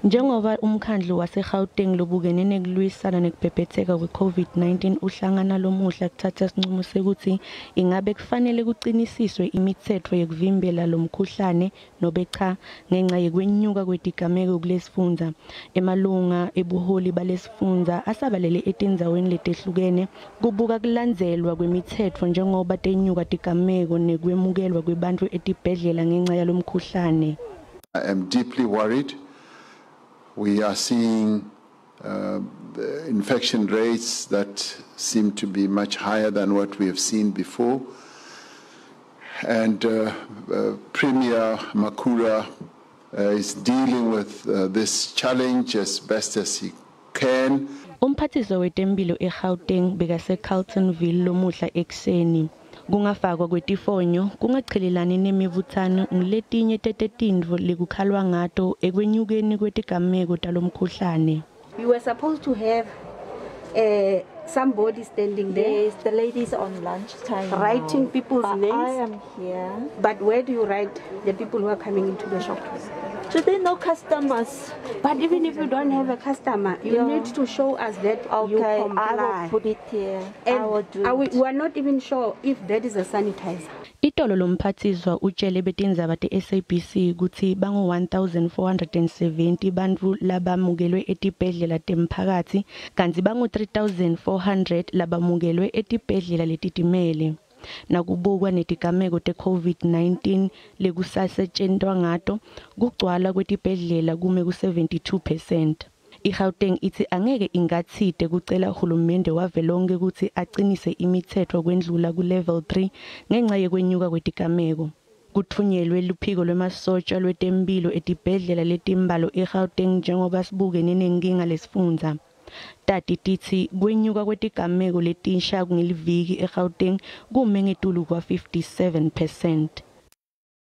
Njengoba umkhandlu waseGauteng lobukene nekulwisana nekubhebhetheka kwe-COVID-19 uhlangana lomuhla kuthatha sincumo sekutsi ingabe kufanele kucinisiswe imitsetfo yekuvimbela lomkhuhlane nobe cha ngenca yekwenyuka kwetigameko kulesifundza. Emalunga ebuholi balesifundza asabalele etindzaweni letehlukene kubuka kulandzelwa kwemitsetfo njengoba tenyuka tigameko nekwemukelwa kwebantfu etibhedlela ngenca yalomkhuhlane. I am deeply worried. We are seeing infection rates that seem to be much higher than what we have seen before. And Premier Makhura is dealing with this challenge as best as he can. Umphathiswa wetempilo eGauteng bekase Carltonville lomuhla ekuseni. Kungafakwa kwetifonyo, kungachelelani nemibutsano ngiletinye tetetintfo lekukhalwa ngato ekwenyukeni kwetigameko talomkhuhlane. We were supposed to have somebody standing there. Yes, the ladies on lunchtime writing now. People's But names. I am here. But where do you write the people who are coming into the shop? Today no customers. But even if you don't have a customer, you need to show us that you Okay, I comply. will put it here. And I will do it. We are not even sure if that is a sanitizer. Itolo lomphathiswa utshele betindzaba te-SABC kutsi bangu 1470 bantfu labamukelwe etibhedlela temphakatsi kantsi bangu 3400 labamukelwe etibhedlela letitimele. Nakubukwa netigameko te-COVID-19 lekusasetjentwa ngato, kugcwala kwetibhedlela kume ku-72%. IGauteng itsi angeke ingatsite kucela hulumende wavelonkhe kutsi acinise imitsetfo kwendlula ku-level 3 ngenca yekwenyuka kwetigameko. Kutfunyelwe luphiko lwemasotja lwetempilo etibhedlela letimbalwa eGauteng njengoba sibukene nenkinga lesifundza. Tati titsi kwenyuka kwetigameko letinsha ngeliviki eGauteng kume ngetulu kwa-57%.